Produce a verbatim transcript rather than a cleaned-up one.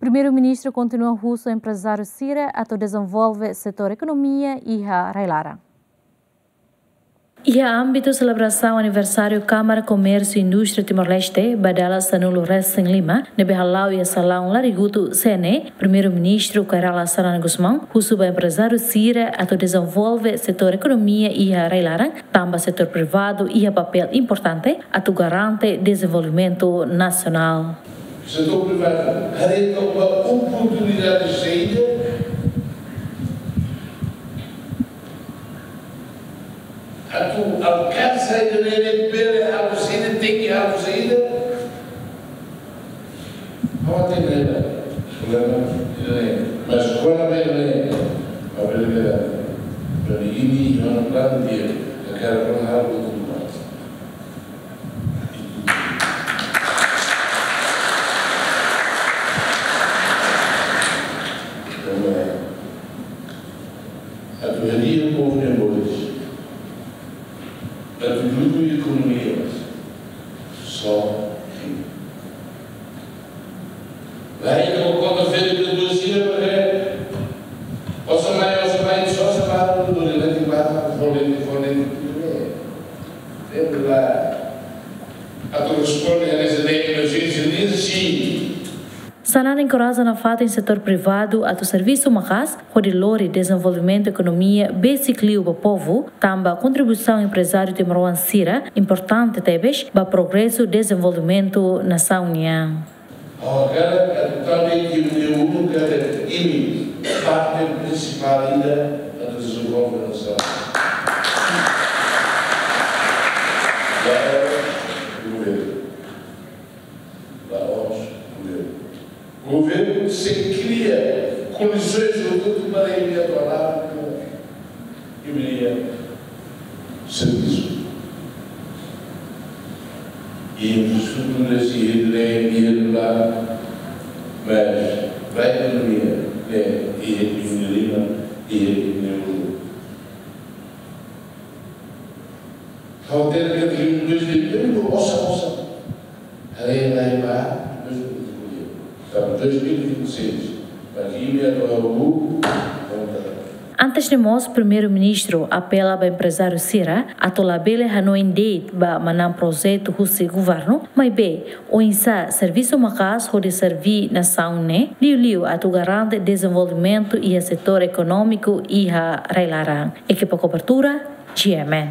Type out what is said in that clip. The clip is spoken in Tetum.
Primeiru-Ministru kontinua husu emprezáriu sira atu dezenvolve setór ekonomia iha rai-laran. Iha ámbitu selebrasaun aniversáriu Kámara Komérsiu Indústria Timor-Leste ba dala sanulu-resin-lima, ne'ebé hala'o iha salaun Larigutu, C N E, Primeiru-Ministru Kay Rala Xanana Gusmão husu ba emprezáriu sira atu dezenvolve setór ekonomia iha rai-laran, tanba setór privadu iha papél importante atu garante dezenvolvimentu nasionál. Setór privadu haree katak oportunidade saida atu alkansa ida-ne'e, bele halo saida, tenke halo saida. Ha'u hatene problema ida-ne'e, mas kona-ba ida-ne'e, ha'u bele bele, bele ini, ha'u-nia planu di'ak, hakarak halo tudu. Atu hadi'a povu nia moris, atu lutu ekonomia, só. Lae, ita konta férias dua sira, porque osan mai, osan mai, só semana, dua, dua, dua, dua, folin, folin, tudo bem. Sempre lá. Atu responde a essa emerjénsia, nem assim. Xanana enkoraja nafatin setór privadu atu servisu maka'as hodi lori dezenvolvimentu ekonomia besik liu ba povu, tanba kontribuisaun emprezáriu timoroan sira importante tebes ba progresu dezenvolvimentu nasaun nian. Agora, atu também que o meu único imi parte prinsipál ida atu dezenvolve nasaun. La'ós governu. La'ós governu. Governu sei kria kondisoens hotu-hotu para imi atu hala'o imi-nia servisu. I infraestrutura sei iha ne'e, iha ne'ebá, mas ba ekonomia ne'e, iha imi-nia liman, iha imi-nia ulun. Ha'u hatene katak dois mil e vinte, osan, osan. Haree lai ba dois mil e vinte. Tanba dois mil e vinte e seis, para que imi atu halo bu kontra. Antes ne'e mós, Primeiru-Ministru apela ba emprezáriu sira atu labele hanoin de'it ba manán projetu husi governu, maibé oinsá servisu maka'as hodi serví nasaun ne'e, liuliu atu garante dezenvolvimentu iha setór ekonómiku iha rai-laran. Ekipa kobertura, G M N.